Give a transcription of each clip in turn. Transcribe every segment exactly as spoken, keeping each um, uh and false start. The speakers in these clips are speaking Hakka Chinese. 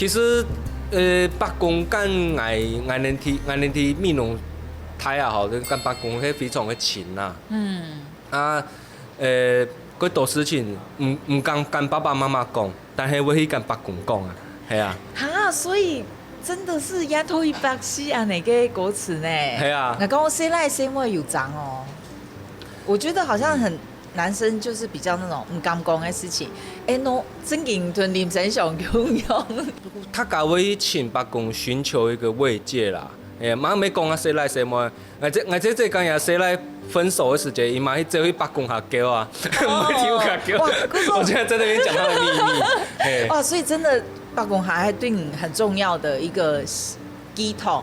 其實，呃，伯公跟𠊎，𠊎等在，𠊎等在美濃大啊吼，就跟伯公係非常个親啊。嗯。啊，呃，幾多事情，毋，毋敢跟爸爸媽媽講，但係會去跟伯公講啊，係啊。哈，所以真的是丫頭一百歲恁樣个歌詞呢。係啊。𠊎講細倈細妹有爭哦。我覺得好像很，男生就是比較那種毋敢講个事情。哎，喏，正經同林生祥共樣。大家會去尋伯公尋求一個慰藉啦。哎，嘛毋係講啊細倈細妹，𠊎這，𠊎這，這跟人細倈分手个時節，佢嘛去走去伯公下噭啊，毋會去屋下噭。哇，可是我現在在那邊講他的秘密。哎。哇，所以真的伯公下還對你很重要的一個寄託。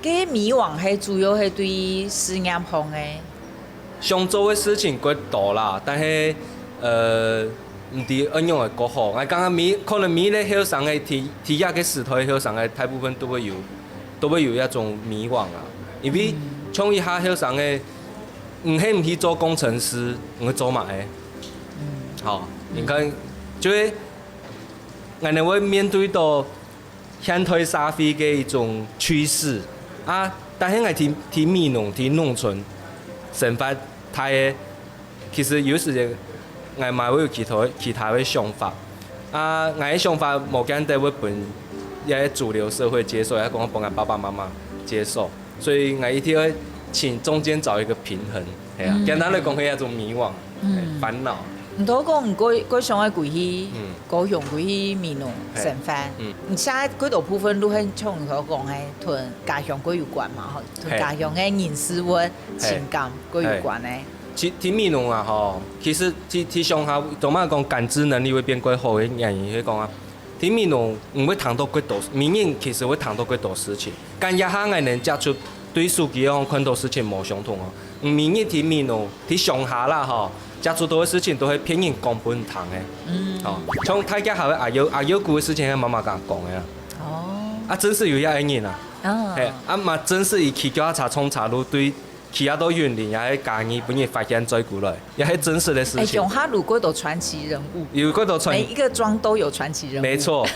該迷惘係主要係對事業方个。 想做个事情過多啦，但係，呃，毋知仰般个過好。𠊎感覺每，可能每一個後生个在，在這個時代後生个大部分都會有，都會有一種迷惘啊。因為像這下後生个，毋係毋去做工程師，毋會做麼个？好，你看，就會，𠊎等會面對到 現代社會个一種趨勢啊。但係𠊎在，在美濃，在農村生活大个，其實有時節𠊎嘛會有其他，其他个想法。啊，𠊎个想法無見得會分這主流社會接受，也講分𠊎爸爸媽媽接受。 所以𠊎一定愛尋中間找一個平衡，係啊，嗯。簡單來講，係一種迷惘，嗯。煩惱。毋過講過，過想愛歸去，嗯。高雄歸去美濃生活，嗯。你現在幾多部分都係像你所講个，同家鄉過有關嘛，吼，同家鄉个人事物、情感過有關个。在，在美濃啊，吼，其實在，在鄉下，做麼講感知能力會變較好个原因，係講啊， 在美濃毋會聽到幾多，每日其實會聽到幾多事情。跟這下𠊎等接觸對手機項看到事情無相同哦。每日在美濃，在鄉下啦吼，接觸到个事情都係別人講分你聽个。嗯。吼，像大家下个阿友，阿友牯个事情係媽媽同𠊎講个啊。哦。啊，真實有這樣个人啊。哦。係，啊嘛真實佢騎腳踏車衝車路對 騎啊到雲林，也係嘉義分人發現載過來，也係真實个事情。哎，鄉下有幾多傳奇人物，有幾多傳，每一個莊都有傳奇人物。沒錯。